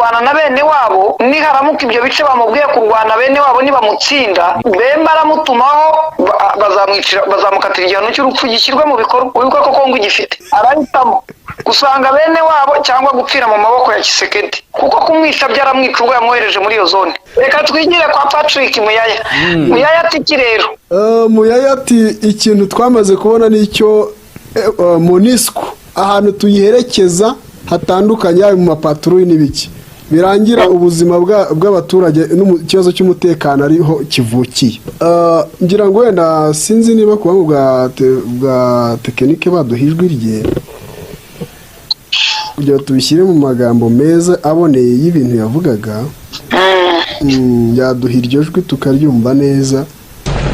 Kurwana na bene wabo, niharamuka ibyo bice bamubwiye kurwana, bene wabo nibamutsinda, Bemba aramutumaho, bazamwicira, bazamukatira igihano cy'urupfu gishyirwe mu bikorwa. Wibuke ko Kongo igifite, arahitamo gusanga bene wabo cyangwa gupfira mu maboko ya Tshisekedi, kuko kumwica byaramwica ubwo yamwohereje muri iyo zone. Reka twigire kwa Patrick Muyaya. Muyaya ati iki rero? Muyaya ati ikintu twamaze kubona nicyo MONUSCO, ahantu tuyiherekeza hatandukanye, yaba mu mapatrouille n'ibiki, birangira ubuzima bw'abaturage n'ikibazo cy'umutekano ariho kivukiye. Ngira ngo wenda sinzi niba ku buhanga bwa tekinike baduha ijwi rye kugira ngo tubishyire mu magambo meza aboneye y'ibintu yavugaga. Yaduha iryo jwi tukaryumva neza.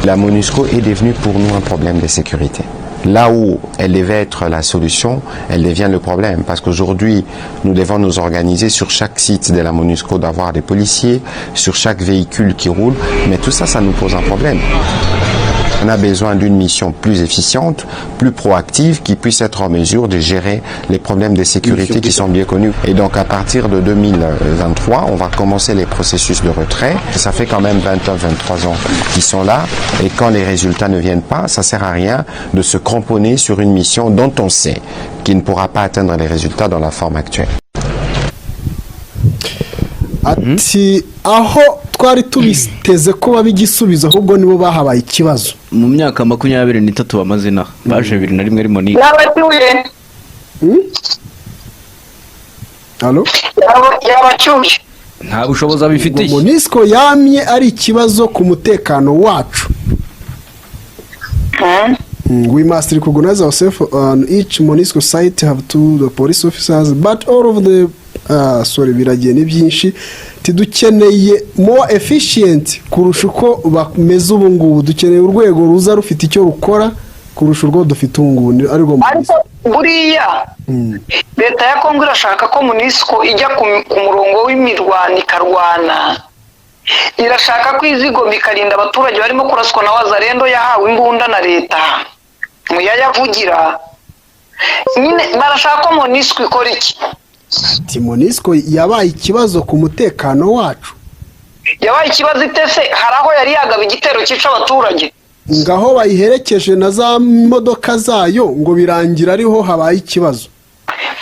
La MONUSCO est devenue pour nous un problème de sécurité. Là où elle devait être la solution, elle devient le problème. Parce qu'aujourd'hui, nous devons nous organiser sur chaque site de la MONUSCO d'avoir des policiers, sur chaque véhicule qui roule. Mais tout ça, ça nous pose un problème. On a besoin d'une mission plus efficiente, plus proactive, qui puisse être en mesure de gérer les problèmes de sécurité qui sont bien connus. Et donc, à partir de 2023, on va commencer les processus de retrait. Ça fait quand même 21, 23 ans qu'ils sont là. Et quand les résultats ne viennent pas, ça sert à rien de se cramponner sur une mission dont on sait qu'il ne pourra pas atteindre les résultats dans la forme actuelle. Ati aho twari tubiteze ko baba igisubizo, ahubwo nibo bahabaye ikibazo. Mu myaka 23 bamaze inaha, baje 2001 ari MONUC. Yabacyuye. Allo? Yabacyuye. Nta bushobozi abifitiye. MONUSCO yamye ari ikibazo ku mutekano wacu. We must recognize ourselves on each MONUSCO site have two the police officers, but all of the sorry, biragiye ni byinshi. Tidukeneye more efficient kurusha uko bameze ubu ngubu. Dukeneye urwego ruza rufite icyo rukora kurusha urwo dufite ubu ngubu, arirwo Ariko MONUSCO. Buriya leta ya Kongo irashaka ko MONUSCO ijya ku murongo w'imirwano ikarwana. Irashaka ko izigoma ikarinda abaturage barimo kuraswa na Wazalendo yahawe imbunda na leta. Muyayavugira nyine, barashaka ko MONUSCO ikora iki? Ati MONUSCO yabaye ikibazo ku mutekano wacu. Yabaye ikibazo itese? Hari aho yari yagaba igitero cyica abaturage? Ngaho bayiherekeje na za modoka zayo, ngo birangira ariho habaye ikibazo.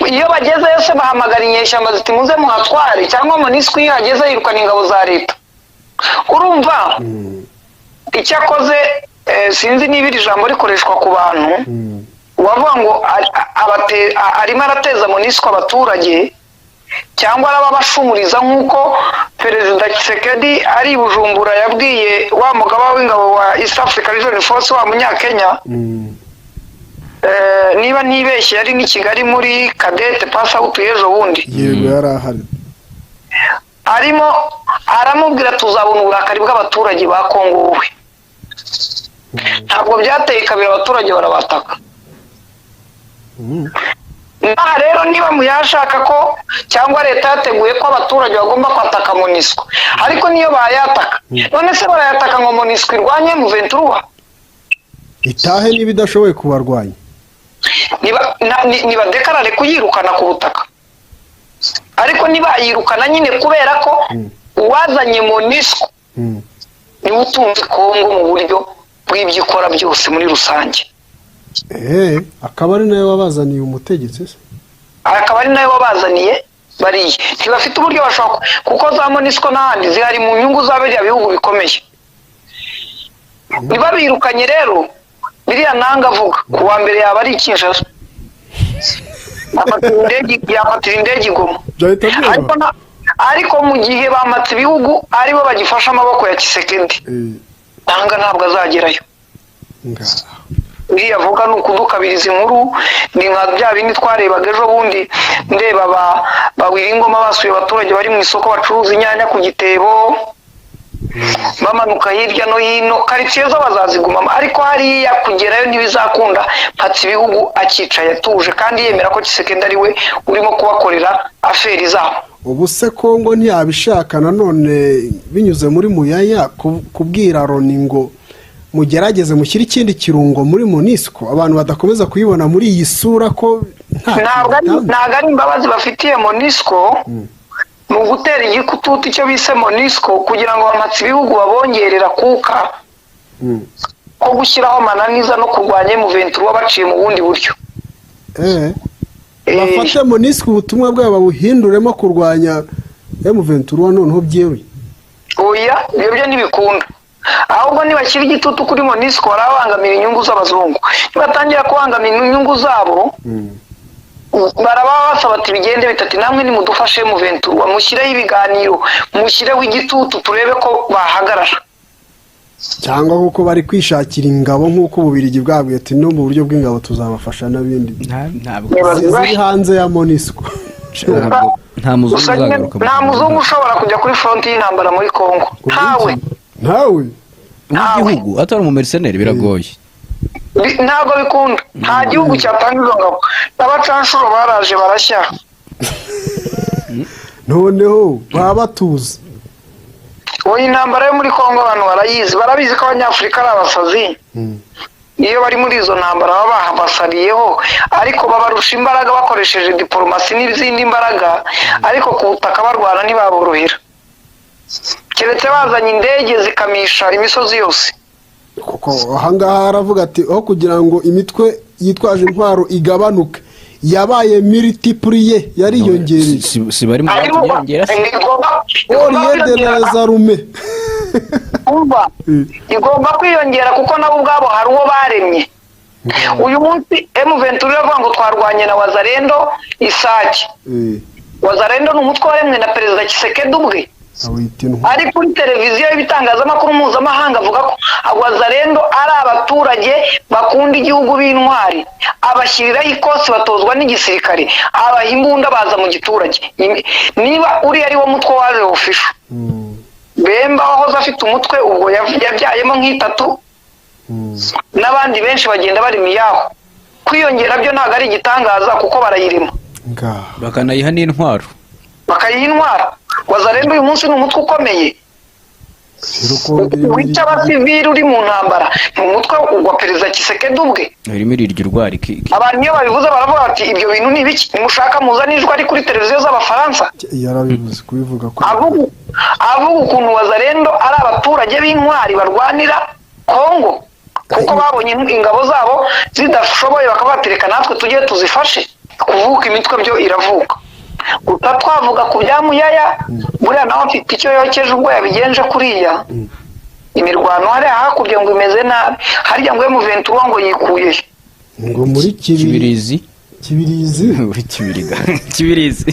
Iyo bagezeyo se bahamagara inyeshyamba ziti muze muhatware? Cyangwa MONUSCO iyo ihageze yirukana ingabo za leta? Urumva icyo akoze, sinzi niba iri jambo rikoreshwa ku bantu, wavuga ngo arimo arateza MONUSCO abaturage cyangwa arababashumuriza, nk'uko Perezida Tshisekedi ari i Bujumbura yabwiye wa mugaba w'ingabo wa East Africa Region Force wa Munyakenya. Niba ntibeshye yari n'i Kigali muri cadet pass out y'ejo bundi. Yego, yari ahari. Arimo aramubwira tuzabona uburakari bw'abaturage ba Kongo wowe. Ntabwo byateye kabiri, abaturage barabataka. Aha rero niba muyashaka ko cyangwa leta yateguye ko abaturage bagomba kwataka MONUSCO, ariko niyo bayataka, none se barayataka ngo MONUSCO irwanye M23? Itahe niba idashoboye kubarwanya. Niba déclaré kuyirukana ku butaka, ariko nibayirukana nyine, kubera ko uwazanye MONUSCO niwe utunze Kongo mu buryo bw'ibyo ikora byose muri rusange. Akaba ari nawe wabazaniye umutegetsi se? Akaba ari nawe wabazaniye. Bariya ntibafite uburyo bashobora kuko za MONUSCO n'ahandi zihari mu nyungu za biriya bihugu bikomeye. Ntibabirukanye rero, biriya nanga avuga ku wa mbere yaba ari i Kinshasa, yafatira indege, yafatira indege i Goma. Byahita byoroha. Ariko mu gihe bamatse ibihugu aribo bagifashe amaboko ya Tshisekedi, nanga ntabwo azagerayo. Ngaho. Iriya avuga ni ukudukabiriza inkuru, ni nka bya bindi twarebaga ejo bundi, ndeba ba Wiringoma basuye abaturage bari mu isoko bacuruza inyanya ku gitebo, bamanuka hirya no hino. Karitsiye zo bazazigumamo, ariko hariya kugerayo ntibizakunda. Mpatse ibihugu akicaye atuje kandi yemera ko Tshisekedi ari we urimo kubakorera affaires zabo. Ubu se Kongo ntiyabishaka nanone binyuze muri Muyaya kubwira Loni ngo mugerageze mushyire ikindi kirungo muri MONUSCO, abantu badakomeza kuyibona muri iyi sura ko nta Ntabwo ari kintu itanga? Ntabwo ari imbabazi bafitiye MONUSCO, ni ugutera igitutu icyo bise MONUSCO, kugira ngo bamatse ibihugu babongerera kuka ko gushyiraho amananiza no kurwanya M23 baciye mu bundi buryo. Bafate MONUSCO, ubutumwa bwabo babuhinduremo kurwanya M23 noneho byeruye. Oya, ibyo byo ntibikunda. Ahubwo nibashyira igitutu kuri MONUSCO, barabangamira inyungu z'abazungu. Nibatangira kubangamira inyungu zabo, baraba basaba ati: "Bigende bitati, namwe nimudufashe M23, mushyireho ibiganiro, mushyireho igitutu, turebe ko bahagarara." Cyangwa kuko bari kwishakira ingabo, nk'uko Ububirigi bwabwiye ati: "No mu buryo bw'ingabo tuzabafasha", n'ibindi Ntabwo Niba ziri hanze ya MONUSCO. Ntabwo nta muzungu Gusa nyine uzagaruka mu nta Rwanda. muzungu ushobora kujya kuri front y'intambara muri Congo, ntawe. Ntawe. W'igihugu atari umumercenaire biragoye. Ntabwo bikunda. Nta gihugu cyatanga izo ngabo. N'abacanshuro baraje barashya. Noneho baba batuzi. Ubu intambara yo muri Congo abantu barayizi, barabizi ko Abanyafurika ari abasazi. Iyo bari muri izo ntambara baba bahabasariyeho, ariko babarusha imbaraga bakoresheje diporomasi n'izindi mbaraga, ariko ku butaka barwana ntibaborohera, keretse bazanye indege zikamisha imisozi yose. Kuko ahangaha aravuga ati: "Aho kugira ngo imitwe yitwaje intwaro igabanuke, yabaye multiplié, yariyongereye." Si bari mu Harimo yongera se? Igomba Au lieu de kwiyongera. Les armes. Umva, igomba kwiyongera kuko nabo ubwabo hari uwo baremye. Uyu munsi M23 iravuga ngo twarwanye na Wazalendo Isake. Wazalendo ni umutwe waremwe na Perezida Tshisekedi ubwe. Awita intwaro. Ari kuri televiziyo y'ibitangazamakuru mpuzamahanga avuga ko Wazalendo ari abaturage bakunda igihugu b'intwari, abashyiriraho ikosi, batozwa n'igisirikare, abaha imbunda, baza mu giturage. Niba uriya ari wo mutwe waje official, Bemba wahoze afite umutwe, ubwo yabyayemo nk'itatu, n'abandi benshi bagenda bari iyaho. Kwiyongera byo ntabwo ari igitangaza kuko barayirema. Ngaha. Bakanayiha n'intwaro. Bakayiha intwaro. Wazalendo uyu munsi ni umutwe ukomeye Rero kongera wica abasivili uri mu ntambara. Ni umutwe wa Perezida Tshisekedi ubwe. Irimo irirya urwara Abantu iyo babivuze baravuga bati: "Ibyo bintu ni ibiki? Nimushaka muzane ijwi ari kuri televiziyo z'Abafaransa." Yarabivuze, kubivuga ko Avuga ukuntu Wazalendo ari abaturage b'intwari barwanira Kongo, kuko babonye ingabo zabo zidashoboye, bakabatereka natwe tujye tuzifashe. Kuvuka imitwe byo iravuka. Gusa twavuga ku bya Muyaya, buriya nawe afite icyo yokeje ubwo yabigenje kuriya. Imirwano hariya hakurya ngo imeze nabi, harya ngo M23 ngo yikuye he? Ngo muri Kibiri. Kibirizi. Kibirizi. Muri Kibiriga, Kibirizi.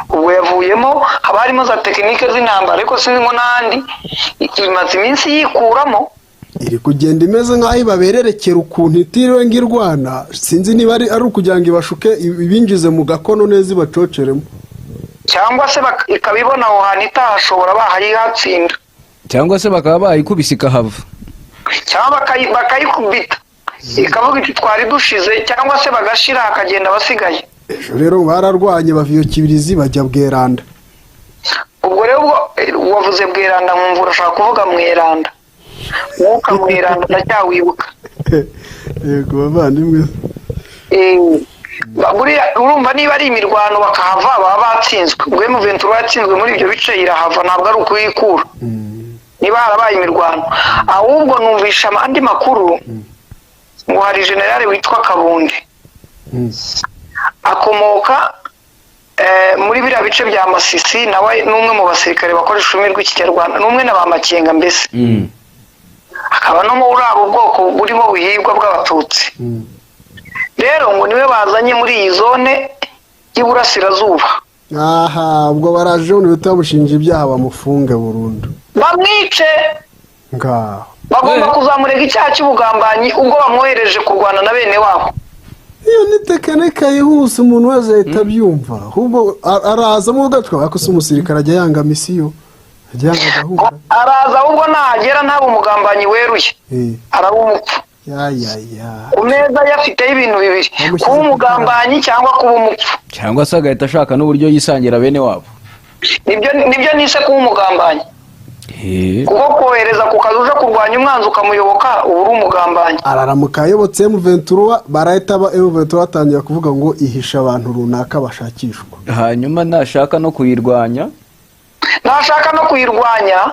Ubwo yavuyemo, haba harimo za tekinike z'intambara, ariko sinzi ngo n'ahandi imaze iminsi yikuramo. Iri kugenda imeze nk'aho ibabererekera ukuntu itiriwe ngo irwana. Sinzi niba ari ukugira ngo ibashuke, ibinjize mu gakono neza, ibacoceremo. Cyangwa se ikaba ibona aho hantu itahashobora, bahayihatsinda. Cyangwa se bakaba bayikubise ikahava. Cyangwa bakayikubita ikavuga iti: "Twari dushize", cyangwa se bagashira hakagenda abasigaye. Ejo rero bararwanye, bava iyo Kibirizi bajya Bweranda. Ubwo rero ubwo wavuze Bweranda nkumva urashaka kuvuga Mweranda. Mwuka Mweranda ndacyawibuka. Yego bavandimwe. Buriya urumva niba ari imirwano bakahava, baba batsinzwe. Ubwo M23 yatsinzwe muri ibyo bice irahava, ntabwo ari ukuyikura niba harabaye imirwano. Ahubwo numvisha andi makuru ngo hari generale witwa Kabunde, akomoka muri biriya bice bya Masisi, nawe ni umwe mu basirikare bakoresha ururimi rw'Ikinyarwanda, ni umwe na ba Makenga mbese, akaba no muri abo bwoko burimo buhigwa bw'Abatutsi. Rero ngo niwe bazanye muri iyi zone y'Iburasirazuba. Aha ubwo baraje none bamushinja ibyaha, bamufunge burundu. Bamwice. Ngaho. Bagomba kuzamurega icyaha cy'ubugambanyi ubwo bamwohereje kurwana na bene wabo. Iyo ni tekinika yihuse, umuntu wese ahita abyumva. Ahubwo arazamo ugatwa, ariko se umusirikare ajya yanga mission, ajya yanga gahunda? Araza, ahubwo nahagera ntabe umugambanyi weruye, araba umupfu. Ya ya ya. Ku meza ye afiteho ibintu bibiri: Bamushyize kuba ku umugambanyi cyangwa kuba umupfu. Cyangwa se agahita ashaka n'uburyo yisangira bene wabo. Nibyo nise kuba umugambanyi. Kuko kohereza ku kazi uje kurwanya umwanzi ukamuyoboka, uba uri umugambanyi. Araramuka ayobotse M23, barahita ba M23 batangira kuvuga ngo ihisha abantu runaka bashakishwa. Hanyuma nashaka no kuyirwanya? Nashaka no kuyirwanya,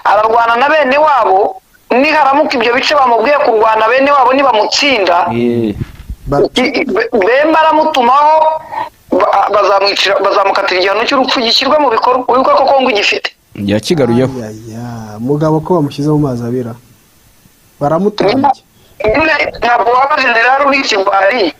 ararwana na bene wabo. Niharamuka ibyo bice bamubwiye kurwana, bene wabo nibamutsinda, Bemba aramutumaho, bazamwicira, bazamukatira igihano cy'urupfu gishyirwe mu bikorwa. Wibuke ko Kongo igifite. Yakigaruyeho. Ayaya, mugabo ko bamushyize mu mazi abira, baramutambye. Nyine ntabwo waba generali uri ikigwari.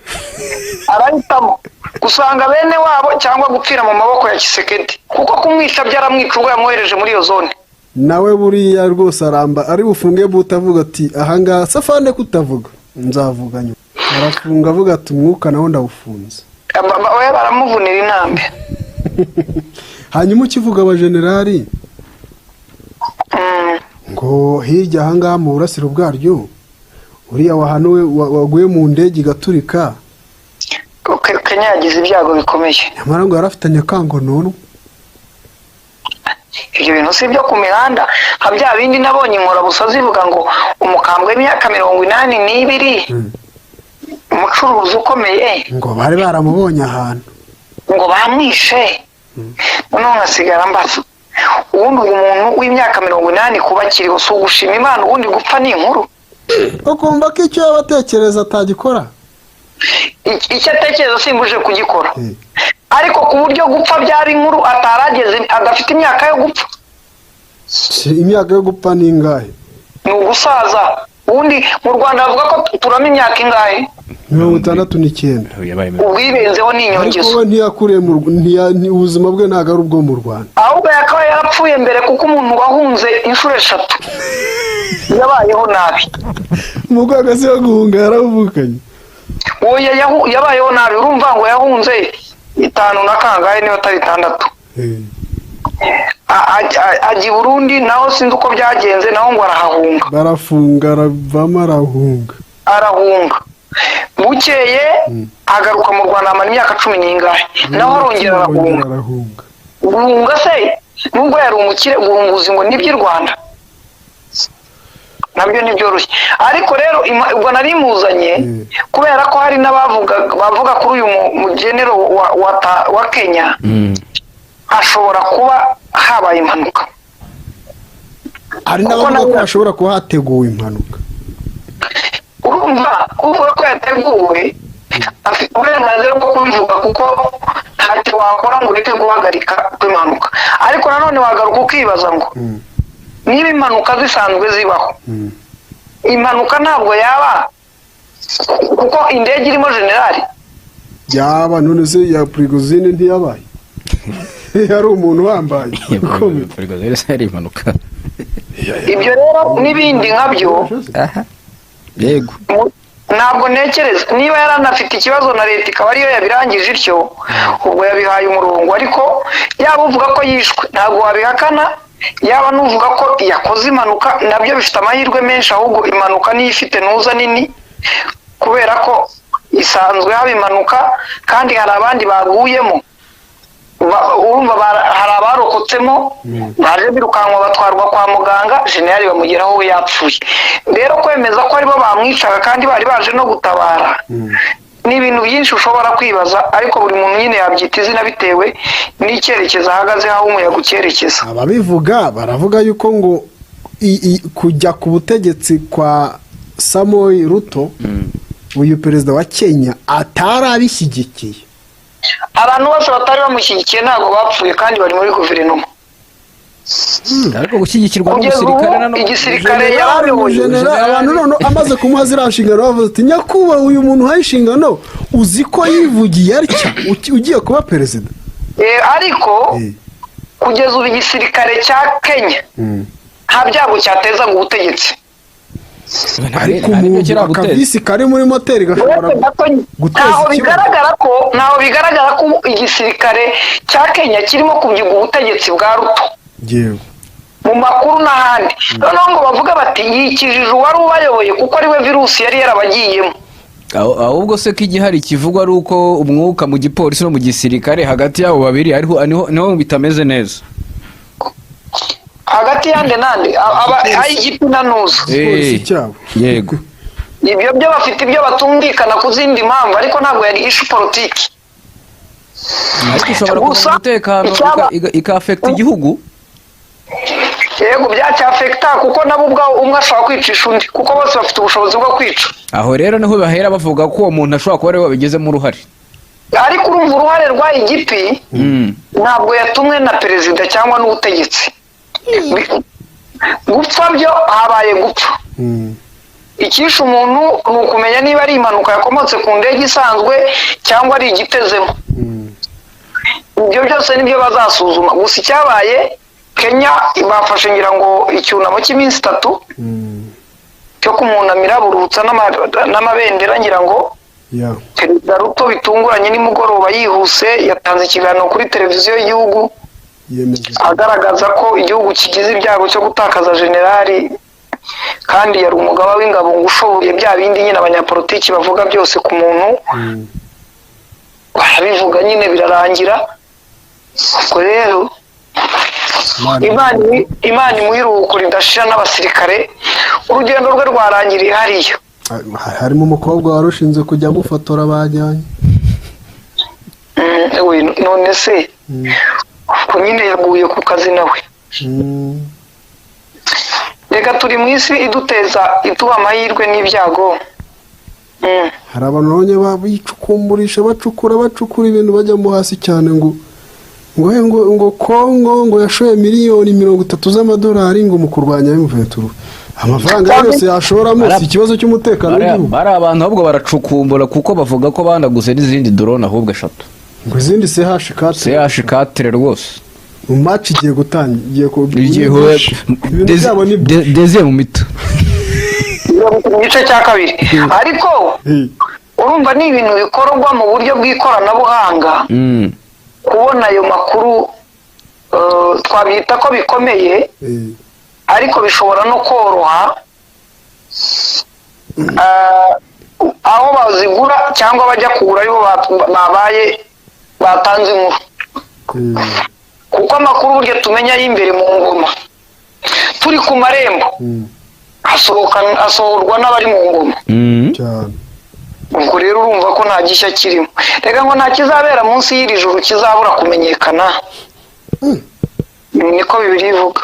Arahitamo gusanga bene wabo cyangwa gupfira mu maboko ya Tshisekedi, kuko kumwica byaramwica ubwo yamwohereje muri iyo zone. Nawe buriya rwose aramba ari bufunge buta, avuga ati: "Ahangaha safande kutavuga, nzavuga nyuma." Arafunga avuga ati: "Umwuka nawo ndawufunze." We baramuvunira intambi. Hanyuma ukivuga abajenerali, ngo hirya ahangaha mu burasiro bwaryo, uriya wahanuwe waguye mu ndege igaturika. Kenya yagize ibyago bikomeye. Nyamara ngo yari afitanye akangononwa. Ibyo bintu si ibyo ku mihanda, nka bya bindi nabonye inkorabusa zivuga ngo umukambwe w'imyaka 82, umucuruzi ukomeye, ngo bari baramubonye ahantu, ngo bamwishe. Noneho nkasigara mbaza: ubundi ubwo umuntu w'imyaka 80 kuba akiriho si ugushima Imana? Ubundi gupfa ni inkuru. Ukumva ko icyo yaba atekereza atagikora. Icyo atekereza simbuje kugikora, ariko ku buryo gupfa byaba inkuru atarageze, adafite imyaka yo gupfa. Si imyaka yo gupfa ni ingahe? Ni ugusaza. Ubundi mu Rwanda bavuga ko turama imyaka ingahe? 69. Yabaye Ubwirenzeho ni Ariko inyongezo. we ntiyakuriye mu ubuzima bwe ntabwo ari ubwo mu Rwanda. Ahubwo yakabaye yarapfuye mbere, kuko umuntu wahunze inshuro eshatu yabayeho nabi. Mu rwego se yo guhunga yaravukanye. Oya, yabayeho nabi. Urumva ngo yahunze itanu na kangahe, niba atari itandatu. Ajya i Burundi, naho sinzi uko byagenze, naho ngo arahahunga. Barafunga, aravamo, arahunga. Arahunga, bukeye agaruka mu Rwanda, amara imyaka cumi n'ingahe, naho arongera arahunga. Arongera arahunga. Guhunga se, nubwo yari umukire, guhunguza ngo n'iby'i Rwanda nabyo ntibyoroshye. Ariko rero ubwo nari muzanye kubera ko hari n'abavuga, bavuga kuri uyu mugenero wa Kenya, ashobora kuba habaye impanuka. Hari Kuko n'abavuga ko hashobora kuba hateguwe impanuka. Urumva, uvuga ko yateguwe afite uburenganzira bwo kubivuga, kuko ntacyo wakora ngo ureke guhagarika kw'impanuka. Ariko nanone wagaruka ukibaza ngo niba impanuka zisanzwe zibaho, impanuka ntabwo yaba kuko indege irimo generali. Yaba none se ya Prigozhin ntiyabaye? Yari umuntu uhambaye ukomeye. Prigozhin se yari impanuka? Ibyo rero n'ibindi nkabyo. Yego. Ntabwo ntekereza. Niba yaranafite ikibazo na leta, ikaba ariyo yabirangije ityo, ubwo yabihaye umurongo. Ariko yaba uvuga ko yishwe, ntabwo wabihakana, yaba n'uvuga ko yakoze impanuka, nabyo bifite amahirwe menshi. Ahubwo impanuka niyo ifite ntuza nini, kubera ko isanzwe haba impanuka kandi hari abandi baguyemo. Urumva hari abarokotsemo baje birukanwa, batwarwa kwa muganga, generali bamugeraho we yapfuye. Rero kwemeza ko aribo bamwicaga kandi bari baje no gutabara, ni ibintu byinshi ushobora kwibaza. Ariko buri muntu nyine yabyita izina bitewe n'icyerekezo ahagazeho, aho umuyaga ucyerekeza. Ababivuga baravuga yuko ngo kujya ku butegetsi kwa Samoei Ruto, uyu perezida wa Kenya, atari abishyigikiye. Abantu bose batari bamushyigikiye ntabwo bapfuye kandi bari muri guverinoma. Ariko gushyigikirwa Kugeza ubu n'umusirikare nanone igisirikare Generali yarayoboye. Generali, abantu none amaze kumuha ziriya nshingano bavuze ati: "Nyakubahwa, uyu muntu uhaye inshingano, uzi ko yivugiye atya ugiye kuba perezida?" Ariko kugeza ubu igisirikare cya Kenya nta byago cyatezaga ubutegetsi. Ariko Nta n'ibyo umuntu kiraguteza. akavisi kari muri moteri gashobora Uretse gato, guteza ntaho ikibazo. bigaragara ko igisirikare cya Kenya kirimo kubyiga ubutegetsi bwa Ruto Yewe. mu makuru n'ahandi. Noneho ngo bavuga bati yikijije uwari ubayoboye, kuko ariwe virusi yari yarabagiyemo. Ahubwo se ko igihari kivugwa ari uko umwuka mu gipolisi no mu gisirikare hagati y'abo babiri ariho niho bitameze neza. Hagati yande nande? Aba IGP na Nuza? Igipolisi cyabo. Yego. Ibyo byo bafite ibyo batumvikana ku zindi mpamvu, ariko ntabwo yari issue politique. Ariko ishobora kuva Gusa, mu mutekano ika-affecta igihugu. Yego, byacya-affecta, kuko nabo ubwabo umwe ashobora kwicisha undi, kuko bose bafite ubushobozi bwo kwica. Aho rero niho bahera bavuga ko uwo muntu ashobora kuba ariwe wabigizemo uruhare. Ariko urumva, uruhare rwa IGP, ntabwo yatumwe na perezida cyangwa n'ubutegetsi. Gupfa byo habaye gupfa. Icyishe umuntu ni ukumenya niba ari impanuka yakomotse ku ndege isanzwe cyangwa ari igitezemo. Ibyo byose nibyo bazasuzuma. Gusa icyabaye, Kenya bafashe, ngira ngo, icyunamo cy'iminsi 3 cyo kumunamira, burutsa n'amabendera, ngira ngo. Perezida Ruto, bitunguranye, nimugoroba yihuse yatanze ikiganiro kuri televiziyo y'igihugu, Yemeje agaragaza ko igihugu kigize ibyago cyo gutakaza generali, kandi yari umugaba w'ingabo ngo ushoboye, bya bindi nyine abanyapolitiki bavuga byose ku muntu, barabivuga nyine birarangira. Ubwo rero Imana imuhe iruhuko ridashira n'abasirikare. Urugendo rwe rwarangiriye hariya. Harimo umukobwa wari ushinzwe kujya amufotora bajyanye. We, none se ubwo nyine yaguye ku kazi nawe. Reka, turi mu isi iduteza, iduha amahirwe n'ibyago. Hari abantu babonye bicukumburisha, bacukura, bacukura ibintu bajyamo hasi cyane, ngo Kongo ngo yashoye miliyoni 30 z'amadolari ngo mu kurwanya M23. Amafaranga yose yashoramo si ikibazo cy'umutekano w'igihugu. Bari abantu ahubwo baracukumbura, kuko bavuga ko banaguze n'izindi drone ahubwo eshatu. Ngo izindi CH quatre. CH quatre rwose. Mu match igiye gutangira, igiye ku Igiye ibintu byabo ni deze mu mito. Mu gice cya kabiri, ariko urumva ni ibintu bikorwa mu buryo bw'ikoranabuhanga. Kubona ayo makuru, twabyita ko bikomeye, ariko bishobora no koroha. Aho bazigura cyangwa bajya kugura aribo babaye batanze inkuru, kuko amakuru burya tumenya y'imbere mu ngoma turi ku marembo asohoka, asohorwa n'abari mu ngoma. Cyane. Ubwo rero urumva ko nta gishya kirimo. Reka, ngo nta kizabera munsi y'iri juru kizabura kumenyekana, niko Bibiliya ivuga.